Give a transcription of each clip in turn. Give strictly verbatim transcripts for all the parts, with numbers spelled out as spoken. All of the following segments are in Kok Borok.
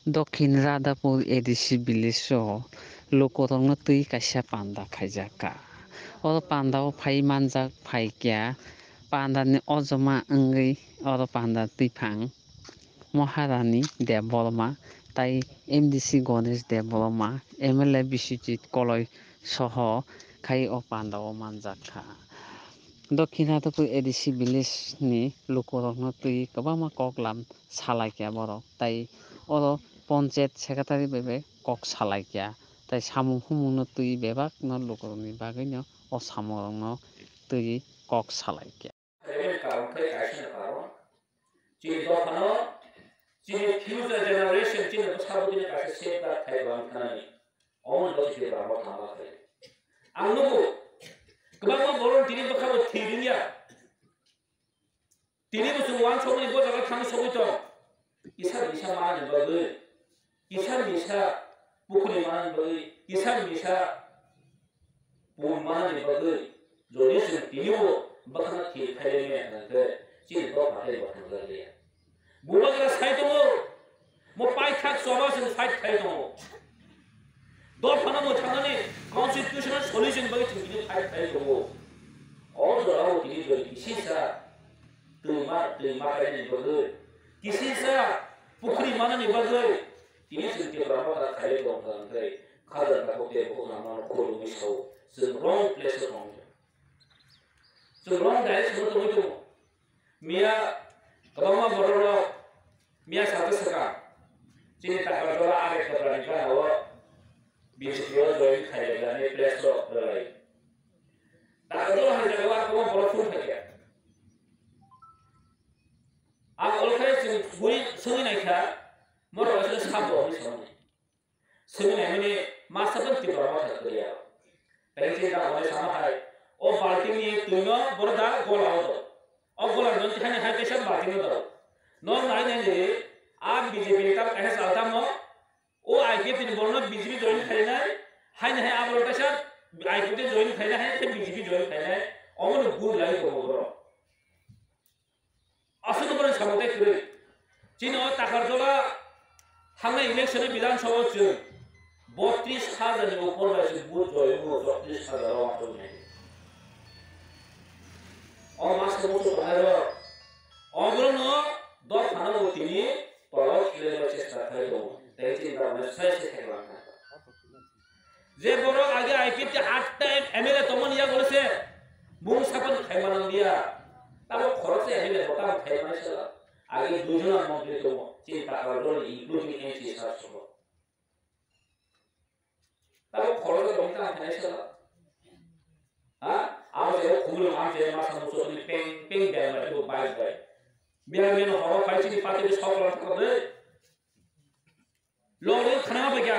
Dokhin Radhapur A D C village o lukurokno twi kaisa panda khaijak kha. Oro panda o phai manjak phaikya panda ni ojoma wngwi oro panda twiphang Maharani Debbarma tai M D C Ganesh Debbarma, M L A Biswajit Koloi soho khai o panda o manjak kha. Dokhin Radhapur A D C village ni lukurokno twi kwbangma koklam salaikya borok, tai oro ponchayat secretary bai bai kok salaikya, tai samung humungno twi bebakno lukurokni bagwino o samungrokno twi kok salaikya. Karon khai kaisa karon. Chini dophano, chini future generation, chini bwsabo chini kaisa safeguard khai tongna thanani. Omo ni bagwi chini rang bo thangma khai. Ang nugo, kwbangma borok tini bwkhao thwi rwngya. Tini bo chwng uansukmani bo jaga thang sogwi tong. Kisa misa manani bagwi, kisa misa pukhri manani bagwi, kisa misa pun manani bagwi, jodi chwng tini bo bwkhano thir khailai maya hwnkhe chini dopha tei bo thangjakliya. Bubagra sai tongo, mo paithak choba chwng fight khai tongo. Dophano mwthangnani constitutional solution bagwi chwng tini fight khai tongo. O jorao tini jodi kisisa twima, twima kainani bagwi, kisisa pukhri manani bagwi, tini chwng Tipra Motha khailai tong kha hwnkhe, khajak takhuk tei bukhuk rangmano khulumwi sao, chwng wrong place o tongwi tongo. Chwng wrong direction o tongwi tongo. Miya kwbangma borok rok miya saka saka chini Takarjala Arek Kaprani gana o B J P o join khailai jani press rok rwlai. Takarjala hai jaga o kwbangma borok phone khaikha. Ang olo khai chwng bui swngwi naikha, motor aswk sabo hwnwi swngo. Simi naimani masa pun Tipra Motha kwrwi ya. Tei chini da hwnwi sama hai, o balting ni twi no boro da gola o do. O gola no tihani hai kaisa balting no do. No nai nai ni a B J P ni tam kaisa sal tamo. O I P F T ni borok no B J P join khainai. Hai nai hai abo kaisa I P F T join khainai hai B J P join khainai. Omo no bul lai ko boro. Aswk borok samung tei kwrwi. Chini o Takarjala thangnai election o Bidhan Sabha o chwng botris hajar ni upor bai se vote joyongo, botris hajar o achuk nai. O mas se muchung tongnai rok. O borok no dopha no bo tini tolok khwlai chesta khlai tongo. Tei chini rok no sai se khlai mangkha. Je borok age I P F T atta M L A tongmani yago se mung sapan khai manang dia. Tamo khoroksa M L A bo tamo khai manai sala. Age dui jona montri tongo, chini Takarjala including M C sir solo. Tamo khoroksa tong tamo khai sala. Ha? Amo je khumulung am je masa muso ni peng peng bel ma tu bai bai. Biar men horo khai chini pati de sok la thok de. Lori khana ba gya.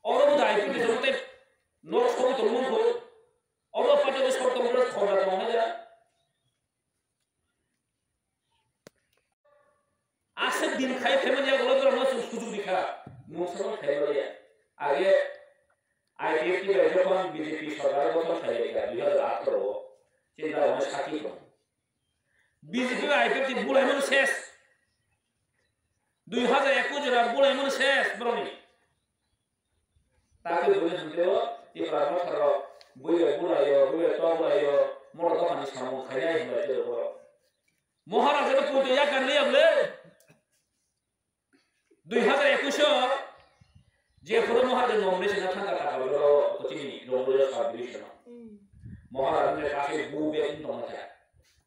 Oro bo dai phi jong te nok song tong mung ko. Oro pati ko song tong ko khobra tong ha ya. Aswk din khai phaimani yago borokno chwng sujuk rikha, mungsa khai maliya. Age I P F T bai jokhon B J P sorkar gothon khailai kha dui hajar atharo o, chini dagao sakhi tong. B J P bai I P F T bulaimani ses. Dui hajar ekwis jora bulaimani ses borokni. Takhe bui hwnkhe o Tipra Motha rok bui bai bulai o, bui bai tok lai o, motor dophani samung khainai hinlai tei borok. Maharaja no poito yakar liya bole. Dui hajar ekwis o je phuru Maharaja nomination na thangkha Takarjala o, chini Rongloya sub division o. Maharaja ni kaise bu bag wng tongma khe.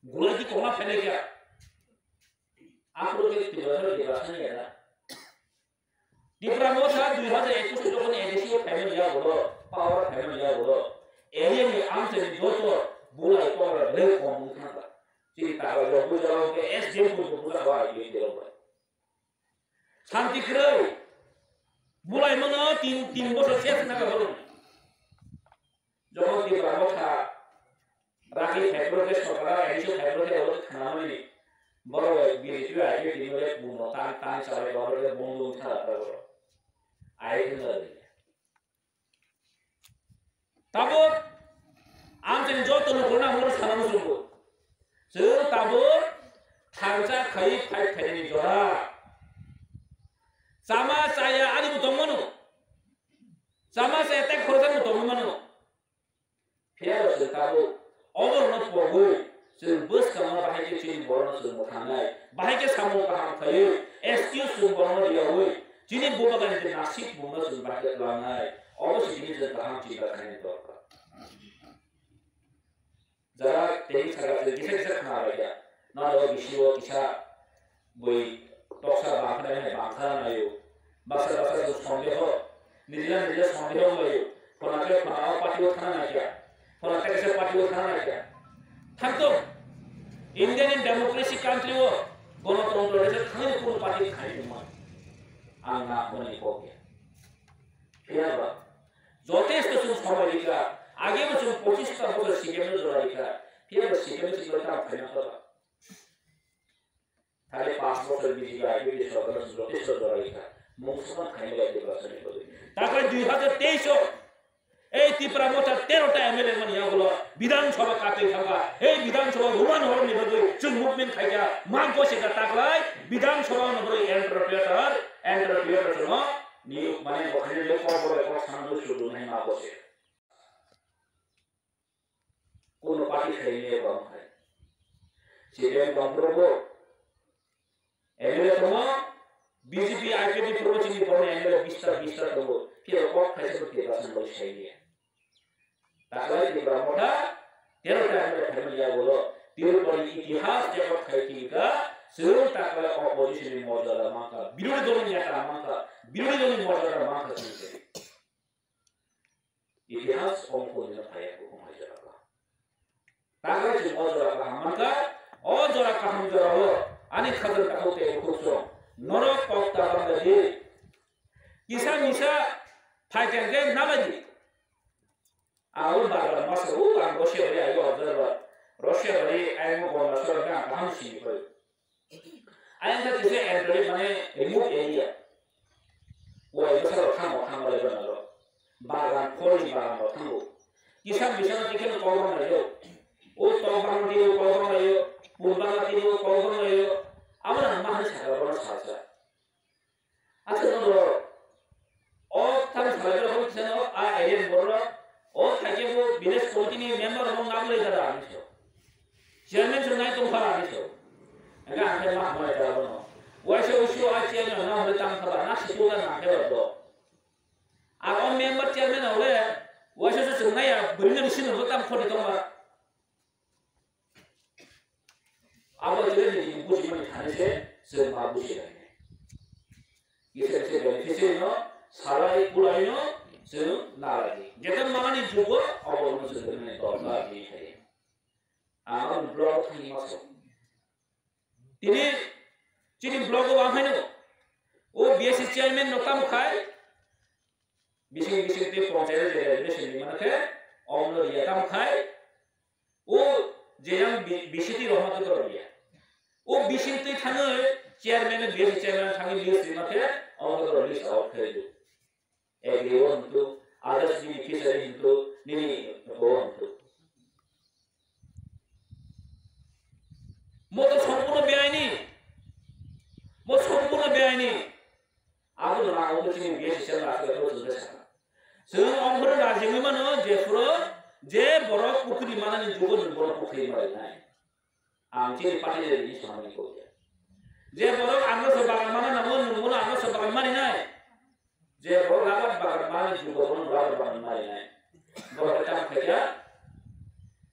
Gulai di kona phailai kha. Aphuru khe Tipra Motha Tipra Motha dui hajar ekwis o jokhon A D C o phaimani yago, power phaimani yago, area ni amchaini joto bulai tokra belai kom wng thangkha. Chini Takarjala bujao khe S D M pun buja kha I P F T rok bai. Shanti kwrwi. Bulai mano tin, tin bosor ses na ka borok. Jokhon Tipra Motha raki phaipro khe sorkar A D C phaipro khe abo khanamani borok B J P I P F T ni le buno tan tan chalai borok le bondung thala borok. Ai khna le. Tabuk ang chini joto lukurokno ang bono sana muchungo. Chwng tabuk thansa khai phai phaini jora. Chama chaya ani bo tongmano. Chama chaya tei khoroksa bo tongmano. Phiya bo chwng tabuk oborokno pogwi chwng bwskango bahai khe chini borokno chwng mwthangnai, bahai khe samung kaham khaiwi excuse chwng borokno riyawi chini bubagani je nasik mungno chwng bahai khe twlangnai. Obo se tini chwng kaham chinta khainani dorkar. Jara tei saka tei kisa kisa khna bai ya. Nado bisio kisa bui toksa bangkha nai bangkha nayo. Baksa baksa do sondeho. Nijila nijila sondeho nayo. Phona ke phona o party o thana nai kya. Phona ke kisa party o thana nai kya. Thangto. Indian in democracy country o gonotontro desa thangni kuno party khai ma. Ang na honi ko kya. Phiya ba, jotesto chwng somoi rikha, age bo chwng pochista bochor C P M no jora rikha, phiya ba C P M no chwng tamo khaina kha ba. Thani panch bochor B J P I P F T sorkar no chwng jotesto jora rikha, mung soman khaina bai Tripura sani kotoi. Takhai dui hazar teis o, ei Tipra Motha tero ta M L A mani yagulo Bidhan Sabha katwi thangkha, ei Bidhan Sabha Roman hall ni bagwi chwng movement khaikha, mang ko se ka taklai Bidhan Sabha no bwrwi interpreter, interpreter chwng Ni mane bo khaina je kok bo kok sana do sudu nai ma bo se. Kono party khai ne ba khai. C P M ba pro bo. M L A tamo B J P I P F T pro chini bo M L A bista bista tamo. Khe kok khai se ke ba san bo sai ne. Taklai Tipra Motha tero ta M L A khai ya bolo. Tirupani itihas je kok khai ki ka. Sero taklai opposition ni mojada mangka. Birodhi dol ni neta mangka. Birodhi dol ni mojada mangka chini. Itihas ongkho nino phaiya bukhung hai jora kaham. Taklai chwng o jora kaham mankha, o jora kaham jora o ani khajwng takhuk tei bukhuk chwng norok kok ta banglaidi. Kisa misa phaikha khe nalaidi. Ang o bar bar masa o ang Russia bari ayo observer. Russia bari ayang o gonda sora khe ang kaham sini phai. Ayang khe kisa entry mane remote area. Wai bwsa rok thango thango lai bana rok. Bagan phol ni bagan rok thango. Kisa bisa no tikhe no kok bang lai yo. O tok bang di o kok bang lai yo. Pul bang di o kok bang lai yo. Amo nang ma hai saka bono salsa. Acha no do. O thang salai rok kisa no a area ni borok. O thaike bo village committee ni member rok nang lai dara ani so. Chairman se nai tong phala ni so. Anga ang khe ma hamai ta bono. Waisa usu a chairman na hore tang phala na si tu na na khe do. Aro member chairman hore waisa se sung nai ya beri na sino bo tam khodi tong ba. Abo jere ni buji mani thani se se ma buji ya. Kise kise beneficiary no salai kulai no se na lagi. Jeta manani jugo abo no se ne dorkar ni hai. Ang blog thani maso. Tini chini blog o ang haino. O B S C chairman no tam khai. Bising bising tei ponchayat je resolution ni mana khe. Om no riya tam khai. O je yang B C T rohma to riya. O bising tei thangoi chairman B S C chairman thangoi list ni mana khe. Om no list out khai do. Agri o hwntu, others nini fishery hwntu, nini bo hwntu. Mo to sompurno beaini. Mo sompurno beaini. Abo no ang obo chini B S C sel na asle ko chunde sa. Chwng omboro rajini mano je phuro je borok pukhri manani jugo ni borok pukhri mari nai. Ang chini party leader ni samani ko. Je borok ang no sobagan mano namo nungmo ang no sobagan mani nai. Je borok labat bagan mani jugo borok labat bagan mani nai. Borok tam khaja.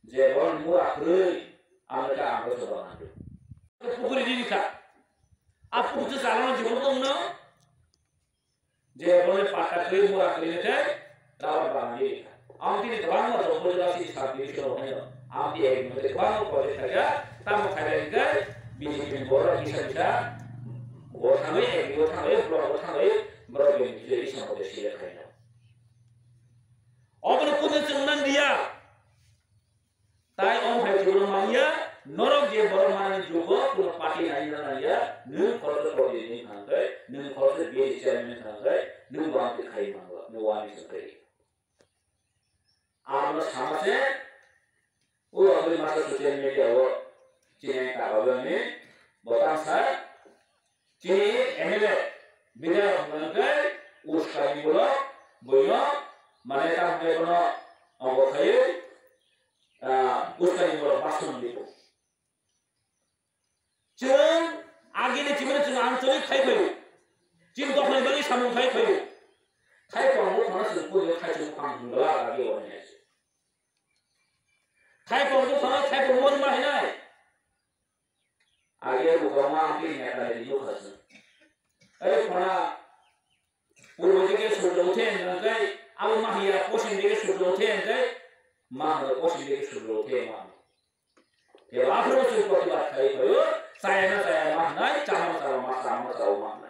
Je borok mura krui ang ka ang no sobagan. Pukuri ni kha. Apu tu salon jugo tong no. Je bole pata kri mura kri ne te, rabar bangli. Ang tini kwbangma jobol jora si subdivision rok haino. Ang ti ek mate kwbangma project khaja, tamo khaja hinkhe B J P ni borok kisa kisa bo thangwi, ek bo thangwi, block bo thangwi, borok bini kisa kisa mate siya khaino. Obono kunu chwng nang dia. Tai om hai chwngno mangya, norok je borok manani jugo kuno party naina nangya, nwng khoroksa president wng thangkhai, nwng khoroksa B S C chairman wng thangkhai, nwng bo amtwi khai mango, nwng wani se khai. Amo sama se, o aboni masa social media o chini ang kabago ni, bo tangsa, chini M L A, Bidai hwnkhai uskani borok boino mane tamo khe bono obo khaiwi, ah, uskani borok basong libo. Chwng agini chimani chwng ancholik khai phaio. Chini dophani bagwi samung khai phaio. Thaipung buphano chwng puila thaisung buphang hwnglak agi oro hinai. Thaipung buphano thaipung mon ma hinai. Age buphang ma ang tini neta neta nukha chwng. Ei phana purbo dike surjo uthe hwnkhai abo ma hiya poschim dike surjo uthe hwnkhai ma hwnkhai poschim dike surjo uthe ma hwnkhai. Tei aphuru chwng protibad khai phaio, chaya na chaya ma hwnai, chama na chama ma, chama na chama ma hwnai.